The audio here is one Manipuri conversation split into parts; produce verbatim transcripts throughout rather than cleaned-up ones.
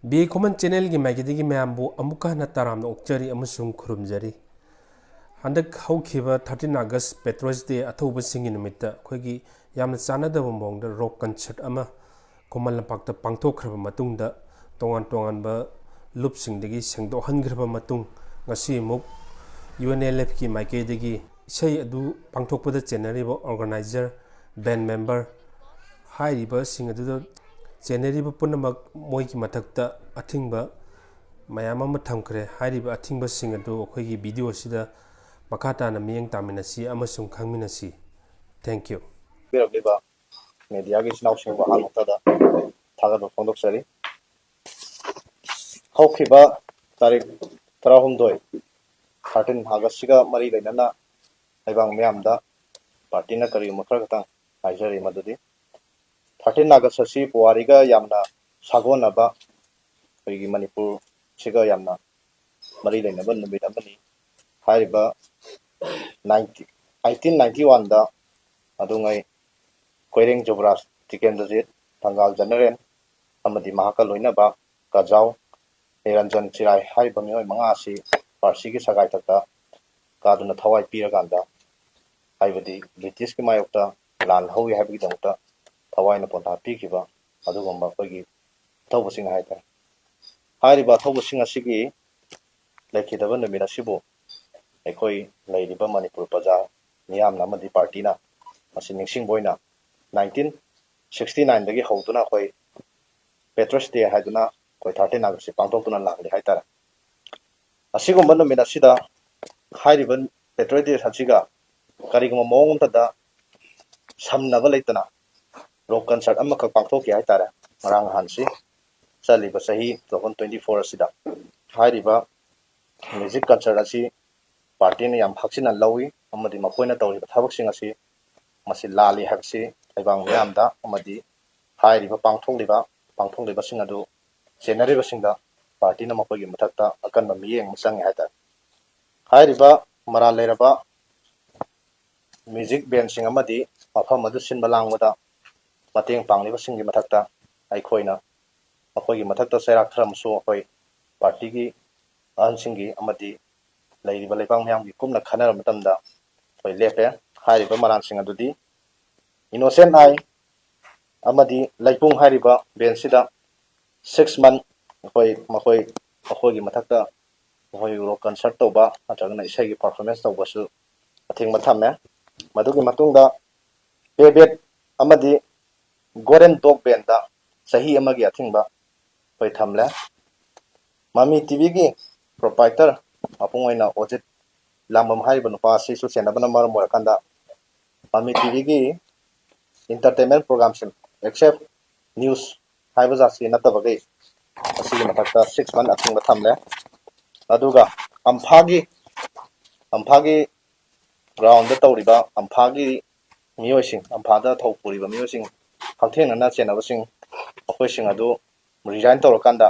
ꯕꯤ ꯑꯦ ꯈꯨꯃꯟ ꯆꯦꯅꯦꯜꯒꯤ ꯃꯥꯏꯀꯩꯗꯒꯤ ꯃꯌꯥꯝꯕꯨ ꯑꯃꯨꯛꯀ ꯍꯟꯅ ꯇꯔꯥꯝꯅ ꯑꯣꯛꯆꯔꯤ ꯑꯃꯁꯨꯡ ꯈꯨꯔꯨꯝꯖꯔꯤ꯫ ꯍꯟꯗꯛ ꯍꯧꯈꯤꯕ thirteen August Patriots Day ꯑꯊꯧꯕꯁꯤꯡꯒꯤ ꯅꯨꯃꯤꯠꯇ ꯑꯩꯈꯣꯏꯒꯤ ꯌꯥꯝꯅ ꯆꯥꯟꯅꯗꯕ ꯃꯑꯣꯡꯗ rock concert ꯑꯃ ꯈꯨꯃꯟ ꯂꯝꯄꯥꯛꯇ ꯄꯥꯡꯊꯣꯛꯈ꯭ꯔꯕ ꯃꯇꯨꯡꯗ, ꯇꯣꯉꯥꯟ ꯇꯣꯉꯥꯟꯕ ꯂꯨꯞꯁꯤꯡꯗꯒꯤ ꯁꯦꯡꯗꯣꯛꯍꯟꯈ꯭ꯔꯕ ꯃꯇꯨꯡ, ꯉꯁꯤ ꯑꯃꯨꯛ U N L Fꯀꯤ ꯃꯥꯏꯀꯩꯗꯒꯤ ꯏꯁꯩ ꯑꯗꯨ ꯄꯥꯡꯊꯣꯛꯄꯗ ꯆꯦꯟꯅꯔꯤꯕ organizer, band member ꯍꯥꯏꯔꯤꯕꯁꯤꯡ ꯑꯗꯨꯗ ꯆꯦꯟꯅꯔꯤꯕ ꯄꯨꯝꯅꯃꯛ, ꯃꯣꯏꯒꯤ ꯃꯊꯛꯇ ꯑꯊꯤꯡꯕ ꯃꯌꯥꯝ ꯑꯃ ꯊꯝꯈ꯭ꯔꯦ꯫ ꯍꯥꯏꯔꯤꯕ ꯑꯊꯤꯡꯕꯁꯤꯡ ꯑꯗꯨ ꯑꯩꯈꯣꯏꯒꯤ video ꯑꯁꯤꯗ ꯃꯈꯥ ꯇꯥꯅ ꯃꯤꯠꯌꯦꯡ ꯇꯥꯃꯤꯟꯅꯁꯤ ꯑꯃꯁꯨꯡ ꯈꯪꯃꯤꯟꯅꯁꯤ꯫ Thank you꯫ ꯄꯤꯔꯛꯂꯤꯕ mediaꯒꯤ ꯏꯆꯤꯟ ꯏꯅꯥꯎꯁꯤꯡꯕꯨ ꯑꯍꯥꯟꯕ ꯃꯛꯇꯗ ꯊꯥꯒꯠꯄ ꯐꯣꯡꯗꯣꯛꯆꯔꯤ꯫ ꯍꯧꯈꯤꯕ ꯇꯥꯔꯤꯛ ꯇꯔꯥꯍꯨꯝꯗꯣꯏ, thirteen Augustꯁꯤꯒ ꯃꯔꯤ ꯂꯩꯅꯅ ꯂꯩꯕꯥꯛ ꯃꯤꯌꯥꯝꯗ partyꯅ ꯀꯔꯤꯒꯨꯝꯕ ꯈꯔ ꯈꯛꯇꯪ ꯍꯥꯏꯖꯔꯤ, ꯃꯗꯨꯗꯤ thirteen August ꯑꯁꯤ ꯄꯨꯋꯥꯔꯤꯒ ꯌꯥꯝꯅ ꯁꯥꯒꯣꯟꯅꯕ, ꯑꯩꯈꯣꯏꯒꯤ ꯃꯅꯤꯄꯨꯔꯁꯤꯒ ꯌꯥꯝꯅ ꯃꯔꯤ ꯂꯩꯅꯕ ꯅꯨꯃꯤꯠ ꯑꯃꯅꯤ꯫ ꯍꯥꯏꯔꯤꯕ ninety, eighteen ninety oneꯗ ꯑꯗꯨꯉꯩ ꯀꯣꯏꯔꯦꯡ ꯖꯨꯕꯔꯥꯖ ꯇꯤꯀꯦꯟꯗ꯭ꯔꯖꯤꯠ, ꯊꯪꯒꯥꯜ ꯖꯦꯅꯔꯦꯜ ꯑꯃꯗꯤ ꯃꯍꯥꯛꯀ ꯂꯣꯏꯅꯕ ꯀꯖꯥꯎ ꯅꯤꯔꯟꯖꯟ ꯆꯤꯔꯥꯏ ꯍꯥꯏꯔꯤꯕ ꯃꯤꯑꯣꯏ ꯃꯉꯥ ꯑꯁꯤ ꯐꯥꯔꯁꯤꯒꯤ ꯁꯒꯥꯏꯊꯛꯇ ꯀꯥꯗꯨꯅ ꯊꯋꯥꯏ ꯄꯤꯔꯀꯥꯟꯗ, ꯍꯥꯏꯕꯗꯤ ꯕ꯭ꯔꯤꯇꯤꯁꯀꯤ ꯃꯥꯌꯣꯛꯇ ꯂꯥꯟ ꯍꯧꯏ ꯍꯥꯏꯕꯒꯤꯗꯃꯛꯇ ꯊꯋꯥꯏꯅ ꯄꯣꯟꯊꯥ ꯄꯤꯈꯤꯕ ꯑꯗꯨꯒꯨꯝꯕ ꯑꯩꯈꯣꯏꯒꯤ ꯑꯊꯧꯕꯁꯤꯡ ꯍꯥꯏꯇꯥꯔꯦ꯫ ꯍꯥꯏꯔꯤꯕ ꯑꯊꯧꯕꯁꯤꯡ ꯑꯁꯤꯒꯤ ꯂꯩꯈꯤꯗꯕ ꯅꯨꯃꯤꯠ ꯑꯁꯤꯕꯨ ꯑꯩꯈꯣꯏ ꯂꯩꯔꯤꯕ ꯃꯅꯤꯄꯨꯔ ꯄ꯭ꯔꯖꯥ ꯃꯤꯌꯥꯝꯅ ꯑꯃꯗꯤ partyꯅ ꯃꯁꯤ ꯅꯤꯡꯁꯤꯡꯕ ꯑꯣꯏꯅ nineteen sixty nineꯗꯒꯤ ꯍꯧꯗꯨꯅ ꯑꯩꯈꯣꯏ Patriots Day ꯍꯥꯏꯗꯨꯅ ꯑꯩꯈꯣꯏ thirteen Augustꯁꯤ ꯄꯥꯡꯊꯣꯛꯇꯨꯅ ꯂꯥꯛꯂꯤ ꯍꯥꯏꯇꯥꯔꯦ꯫ ꯑꯁꯤꯒꯨꯝꯕ ꯅꯨꯃꯤꯠ ꯑꯁꯤꯗ ꯍꯥꯏꯔꯤꯕ Patriots Day ꯑꯁꯤꯒ ꯀꯔꯤꯒꯨꯝꯕ ꯃꯑꯣꯡ ꯑꯃꯠꯇꯗ ꯁꯝꯅꯕ ꯂꯩꯇꯅ rock concert ꯑꯃꯈꯛ ꯄꯥꯡꯊꯣꯛꯈꯤ ꯍꯥꯏꯇꯥꯔꯦ꯫ ꯉꯔꯥꯡ ꯅꯍꯥꯟꯁꯤ, ꯆꯠꯂꯤꯕ ꯆꯍꯤ two thousand twenty four ꯑꯁꯤꯗ ꯍꯥꯏꯔꯤꯕ music concert ꯑꯁꯤ partyꯅ ꯌꯥꯝ ꯍꯛꯆꯤꯟꯅ ꯂꯧꯏ ꯑꯃꯗꯤ ꯃꯈꯣꯏꯅ ꯇꯧꯔꯤꯕ ꯊꯕꯛꯁꯤꯡ ꯑꯁꯤ ꯃꯁꯤ ꯂꯥꯜꯂꯤ ꯍꯥꯏꯕꯁꯤ ꯂꯩꯕꯥꯛ ꯃꯤꯌꯥꯝꯗ ꯑꯃꯗꯤ ꯍꯥꯏꯔꯤꯕ ꯄꯥꯡꯊꯣꯛꯂꯤꯕ, ꯄꯥꯡꯊꯣꯛꯂꯤꯕꯁꯤꯡ ꯑꯗꯨ ꯆꯦꯟꯅꯔꯤꯕꯁꯤꯡꯗ partyꯅ ꯃꯈꯣꯏꯒꯤ ꯃꯊꯛꯇ ꯑꯀꯟꯕ ꯃꯤꯠꯌꯦꯡ ꯑꯃ ꯆꯪꯉꯤ ꯍꯥꯏꯇꯥꯔꯦ꯫ ꯍꯥꯏꯔꯤꯕ ꯃꯔꯥꯜ ꯂꯩꯔꯕ music bandꯁꯤꯡ ꯑꯃꯗꯤ ꯃꯐꯝ ꯑꯗꯨ ꯁꯤꯟꯕ ꯂꯥꯡꯕꯗ ꯃꯇꯦꯡ ꯄꯥꯡꯂꯤꯕꯁꯤꯡꯒꯤ ꯃꯊꯛꯇ ꯑꯩꯈꯣꯏꯅ ꯃꯈꯣꯏꯒꯤ ꯃꯊꯛꯇ ꯆꯩꯔꯥꯛ ꯊꯔꯝꯕꯁꯨ ꯑꯩꯈꯣꯏ ꯄꯥꯔꯇꯤꯒꯤ ꯑꯍꯟꯁꯤꯡꯒꯤ ꯑꯃꯗꯤ ꯂꯩꯔꯤꯕ ꯂꯩꯕꯥꯛ ꯃꯤꯌꯥꯝꯒꯤ ꯀꯨꯞꯅ ꯈꯟꯅꯔꯕ ꯃꯇꯝꯗ ꯑꯩꯈꯣꯏ ꯂꯦꯞꯄꯦ꯫ ꯍꯥꯏꯔꯤꯕ ꯃꯔꯥꯜꯁꯤꯡ ꯑꯗꯨꯗꯤ ꯏꯅꯣꯁꯦꯟ ꯑꯥꯏ ꯑꯃꯗꯤ ꯂꯩꯄꯨꯡ ꯍꯥꯏꯔꯤꯕ ꯕꯦꯟꯁꯁꯤꯗ ꯁꯤꯛꯁ ꯃꯟ ꯑꯩꯈꯣꯏ ꯃꯈꯣꯏ ꯃꯈꯣꯏꯒꯤ ꯃꯊꯛꯇ ꯃꯈꯣꯏ ꯔꯣꯛ ꯀꯟꯁꯔꯠ ꯇꯧꯕ ꯅꯠꯇ꯭ꯔꯒꯅ ꯏꯁꯩꯒꯤ ꯄꯔꯐꯣꯔꯃꯦꯟꯁ ꯇꯧꯕꯁꯨ ꯑꯊꯤꯡꯕ ꯊꯝꯃꯦ꯫ ꯃꯗꯨꯒꯤ ꯃꯇꯨꯡꯗ ꯄꯦꯕꯦꯠ ꯑꯃꯗꯤ ꯒꯣꯔꯦꯟ ꯗꯣꯛ ꯕꯦꯟꯗ ꯆꯍꯤ ꯑꯃꯒꯤ ꯑꯊꯤꯡꯕ ꯑꯩꯈꯣꯏ ꯊꯝꯂꯦ꯫ ꯃꯃꯤ ꯇꯤꯚꯤꯒꯤ ꯄ꯭ꯔꯣꯄꯥꯏꯇꯔ ꯃꯄꯨꯡ ꯑꯣꯏꯅ ꯑꯣꯖꯤꯠ ꯂꯥꯡꯕꯝ ꯍꯥꯏꯔꯤꯕ ꯅꯨꯄꯥ ꯑꯁꯤꯁꯨ ꯆꯦꯟꯅꯕꯅ ꯃꯔꯝ ꯑꯣꯏꯔꯀꯥꯟꯗ ꯃꯃꯤ ꯇꯤꯚꯤꯒꯤ ꯏꯟꯇꯔꯇꯦꯟꯃꯦꯟ ꯄ꯭ꯔꯣꯒꯥꯝꯁꯤꯡ ꯑꯦꯛꯁꯦꯞ ꯅ꯭ꯌꯨꯁ ꯍꯥꯏꯕ ꯖꯥꯠꯁꯤ ꯅꯠꯇꯕꯈꯩ ꯑꯁꯤꯒꯤ ꯃꯊꯛꯇ ꯁꯤꯛꯁ ꯃꯟ ꯑꯊꯤꯡꯕ ꯊꯝꯂꯦ꯫ ꯑꯗꯨꯒ ꯑꯝꯐꯥꯒꯤ ꯑꯝꯐꯥꯒꯤ ꯒ꯭ꯔꯥꯎꯟꯗ ꯇꯧꯔꯤꯕ ꯑꯝꯐꯥꯒꯤ ꯃꯤꯑꯣꯏꯁꯤꯡ, ꯑꯝꯐꯥꯗ ꯊꯧ ꯄꯨꯔꯤꯕ ꯃꯤꯑꯣꯏꯁꯤꯡ ꯍꯛꯊꯦꯡꯅꯅ ꯆꯦꯟꯅꯕꯁꯤꯡ ꯃꯈꯣꯏꯁꯤꯡ ꯑꯗꯨ ꯔꯤꯖꯥꯏꯟ ꯇꯧꯔꯀꯥꯟꯗ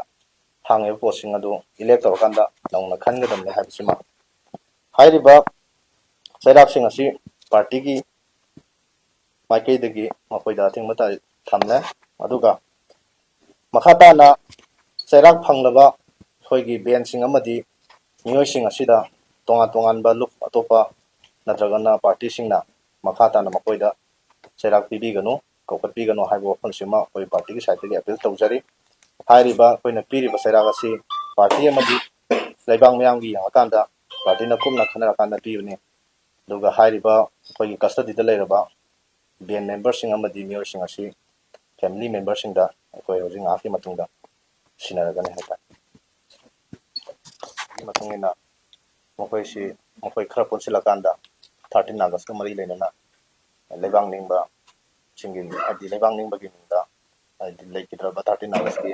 ꯍꯥꯡꯉꯤꯕ ꯄꯣꯠꯁꯤꯡ ꯑꯗꯨ ꯏꯂꯦꯛ ꯇꯧꯔꯀꯥꯟꯗ ꯅꯧꯅ ꯈꯟꯒꯗꯕꯅꯤ ꯍꯥꯏꯕꯁꯤꯃ ꯍꯥꯏꯔꯤꯕ ꯆꯩꯔꯥꯛꯁꯤꯡ ꯑꯁꯤ ꯄꯥꯔꯇꯤꯒꯤ ꯃꯥꯏꯀꯩꯗꯒꯤ ꯃꯈꯣꯏꯗ ꯑꯊꯤꯡꯕ ꯊꯝꯂꯦ꯫ ꯑꯗꯨꯒ ꯃꯈꯥ ꯇꯥꯅ ꯆꯩꯔꯥꯛ ꯐꯪꯂꯕ ꯑꯩꯈꯣꯏꯒꯤ ꯕꯦꯟꯁꯤꯡ ꯑꯃꯗꯤ ꯃꯤꯑꯣꯏꯁꯤꯡ ꯑꯁꯤꯗ ꯇꯣꯉꯥꯟ ꯇꯣꯉꯥꯟꯕ ꯂꯨꯞ ꯑꯇꯣꯞꯄ ꯅꯠꯇ꯭ꯔꯒꯅ ꯄꯥꯔꯇꯤꯁꯤꯡꯅ ꯃꯈꯥ ꯇꯥꯅ ꯃꯈꯣꯏꯗ ꯆꯩꯔꯥꯛ ꯄꯤꯕꯤꯒꯅꯨ, ꯀꯧꯈꯠꯄꯤꯒꯅꯨ ꯍꯥꯏꯕ ꯋꯥꯐꯝꯁꯤꯃ ꯑꯩꯈꯣꯏ ꯄꯥꯔꯇꯤꯒꯤ ꯁꯥꯏꯠꯇꯒꯤ ꯑꯄꯤꯜ ꯇꯧꯖꯔꯤ꯫ ꯍꯥꯏꯔꯤꯕ ꯑꯩꯈꯣꯏꯅ ꯄꯤꯔꯤꯕ ꯆꯩꯔꯥꯛ ꯑꯁꯤ ꯄꯥꯔꯇꯤ ꯑꯃꯗꯤ ꯂꯩꯕꯥꯛ ꯃꯤꯌꯥꯝꯒꯤ ꯌꯦꯡꯉꯀꯥꯟꯗ ꯄꯥꯔꯇꯤꯅ ꯀꯨꯞꯅ ꯈꯟꯅꯔꯀꯥꯟꯗ ꯄꯤꯕꯅꯤ꯫ ꯑꯗꯨꯒ ꯍꯥꯏꯔꯤꯕ ꯑꯩꯈꯣꯏꯒꯤ ꯀꯁꯇꯗꯤꯗ ꯂꯩꯔꯕ ꯕꯦꯟ ꯃꯦꯝꯕꯔꯁꯤꯡ ꯑꯃꯗꯤ ꯃꯤꯑꯣꯏꯁꯤꯡ ꯑꯁꯤ ꯐꯦꯃꯤꯂꯤ ꯃꯦꯝꯕꯔꯁꯤꯡꯗ ꯑꯩꯈꯣꯏ ꯍꯧꯖꯤꯛ ꯉꯥꯏꯍꯥꯛꯀꯤ ꯃꯇꯨꯡꯗ ꯁꯤꯟꯅꯔꯒꯅꯤ ꯍꯥꯏꯇꯥꯔꯦ꯫ ꯃꯇꯨꯡ ꯏꯟꯅ ꯃꯈꯣꯏꯁꯤ ꯃꯈꯣꯏ ꯈꯔ ꯄꯨꯟꯁꯤꯜꯂꯀꯥꯟꯗ ꯊꯥꯔꯇꯤꯟ ꯑꯥꯒꯁꯀ ꯃꯔꯤ ꯂꯩꯅꯅ ꯂꯩꯕꯥꯛ ꯅꯤꯡꯕꯁꯤꯡꯒꯤ, ꯍꯥꯏꯗꯤ ꯂꯩꯕꯥꯛ ꯅꯤꯡꯕꯒꯤ ꯃꯤꯡꯗ, ꯍꯥꯏꯗꯤ ꯂꯩꯈꯤꯗ꯭ꯔꯕ ꯊꯥꯔꯇꯤꯟ ꯑꯥꯒꯁꯀꯤ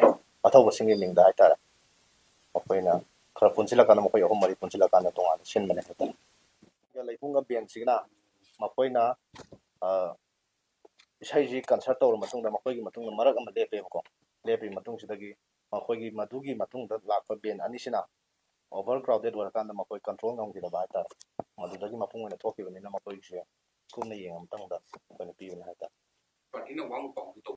ꯑꯊꯧꯕꯁꯤꯡꯒꯤ ꯃꯤꯡꯗ ꯍꯥꯏꯇꯥꯔꯦ, ꯃꯈꯣꯏꯅ ꯈꯔ ꯄꯨꯟꯁꯤꯜꯂꯀꯥꯟꯗ, ꯃꯈꯣꯏ ꯑꯍꯨꯝ ꯃꯔꯤ ꯄꯨꯟꯁꯤꯜꯂꯀꯥꯟꯗ ꯇꯣꯉꯥꯟꯅ ꯁꯤꯟꯕꯅꯦ ꯍꯥꯏꯇꯥꯔꯦ꯫ ꯂꯩꯄꯨꯡꯒ ꯕꯦꯟꯁꯤꯒꯤꯅ ꯃꯈꯣꯏꯅ ꯏꯁꯩꯁꯤ ꯀꯟꯁꯔꯠ ꯇꯧꯔ ꯃꯇꯨꯡꯗ ꯃꯈꯣꯏꯒꯤ ꯃꯇꯨꯡꯗ ꯃꯔꯛ ꯑꯃ ꯂꯦꯞꯄꯦꯕꯀꯣ꯫ ꯂꯦꯞꯄꯒꯤ ꯃꯇꯨꯡꯁꯤꯗꯒꯤ ꯃꯈꯣꯏꯒꯤ ꯃꯗꯨꯒꯤ ꯃꯇꯨꯡꯗ ꯂꯥꯛꯄ ꯕꯦꯟ ꯑꯅꯤꯁꯤꯅ ꯑꯣꯚꯔ ꯀ꯭ꯔꯥꯎꯗꯦꯠ ꯑꯣꯏꯔꯀꯥꯟꯗ ꯃꯈꯣꯏ ꯀꯟꯇ꯭ꯔꯣꯜ ꯉꯝꯈꯤꯗꯕ ꯍꯥꯏꯇꯥꯔꯦ꯫ ꯃꯗꯨꯗꯒꯤ ꯃꯄꯨꯡ ꯑꯣꯏꯅ ꯊꯣꯛꯈꯤꯕꯅꯤꯅ ꯃꯈꯣꯏꯒꯤꯁꯦ ꯀꯨꯞꯅ ꯌꯦꯡꯉ ꯃꯇꯨꯡꯗ ꯑꯩꯈꯣꯏꯅ ꯄꯤꯕꯅꯤ ꯍꯥꯏꯇꯥꯔꯦ꯫ ꯄꯥꯔꯇꯤꯅ ꯋꯥ ꯑꯃ ꯄꯥꯎ